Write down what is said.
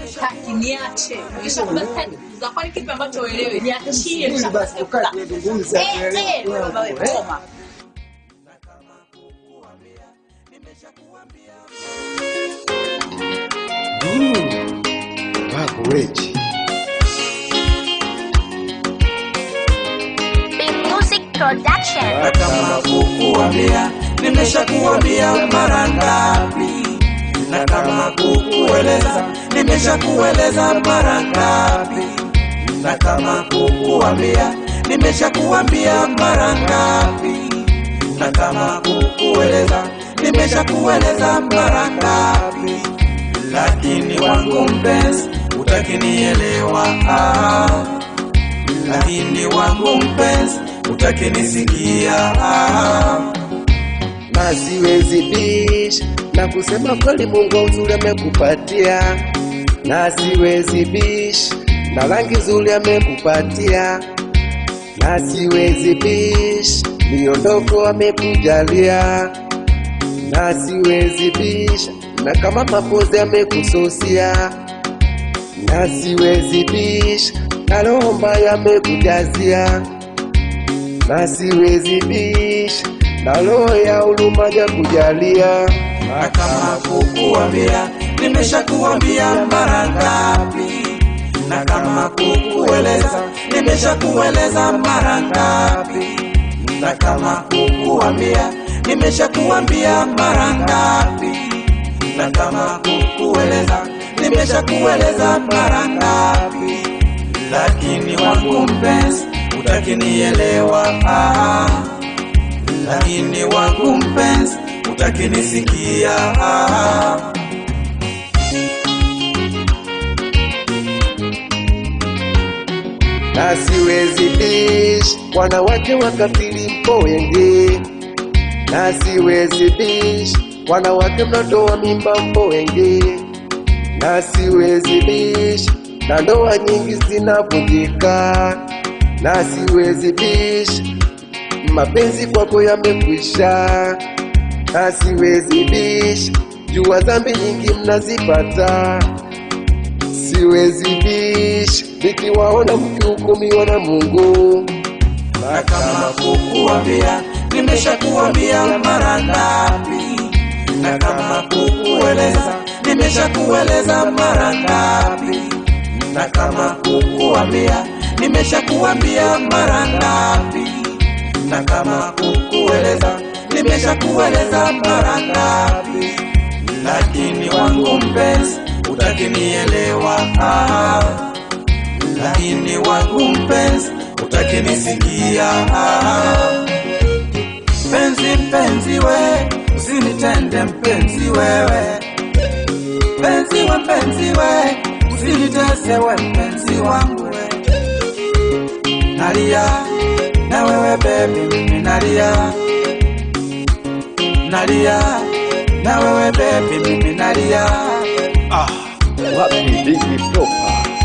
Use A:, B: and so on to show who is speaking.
A: Sitaki, niache. Nishakwambia sitaki. Za kwani kipi ambacho uelewi? Niachie.
B: Subiri basi tukae tuzungumze.
A: Eh, baba wewe koma.
B: Wako weji.
C: Music Production.
D: Na kama kukuambia, nimeshakuambia mara ngapi? Na kama kukueleza, nimeshakueleza mara ngapi? Na kama kukuambia, nimeshakuambia mara ngapi? Na kama kukueleza, nimeshakueleza mara ngapi? Lakini wangu mpenzi, utakinielewa. Lakini wangu mpenzi, utakinisikia.
B: Na siwezi bish na kusema kweli, Mungu uzuri amekupatia. Na siwezi bish na rangi nzuri amekupatia. Na siwezi bish miondoko amekujalia. Na siwezi bish na kama mapozi amekususia. Na siwezi bish na roho mbaya amekujazia. Na siwezi bish na roho ya huruma hajakujalia.
D: Na kama kukuambia, nimeshakuambia mara ngapi? Na kama kukueleza, nimeshakueleza mara ngapi? Na kama kukuambia, nimeshakuambia mara ngapi? Na kama kukueleza, nimeshakueleza mara ngapi? Lakini wangu mpenzi, utakinielewa. Lakini wangu mpenzi, utakinisikia.
B: Na siwezi bish wanawake wakatili mpo wengi. Na siwezi bish wanawake mnatoa mimba mpo wengi. Na siwezi bish na ndoa nyingi zinavunjika. Na siwezi bish mapenzi kwako yamekwisha. Na siwezi bish jua dhambi nyingi mnazipata. Siwezi bish nikiwaona mkihukumiwa na Mungu.
D: Na kama kukuambia, nimeshakuambia mara ngapi? Na kama kukueleza, nimeshakueleza mara ngapi? Na kama kukuambia, nimeshakuambia mara ngapi? Na kama kukueleza, nimeshakueleza mara ngapi? Lakini wangu mpenzi, utakinielewa. Lakini wangu mpenzi, utakinisikia. Mpenzi, mpenzi we, usinitende mpenzi wewe. Mpenzi we, mpenzi we, usinitese we mpenzi wangu we. Nalia, na wewe baby, mimi nalia. Nalia, na wewe baby, mimi nalia.
B: Wapi Big Proper?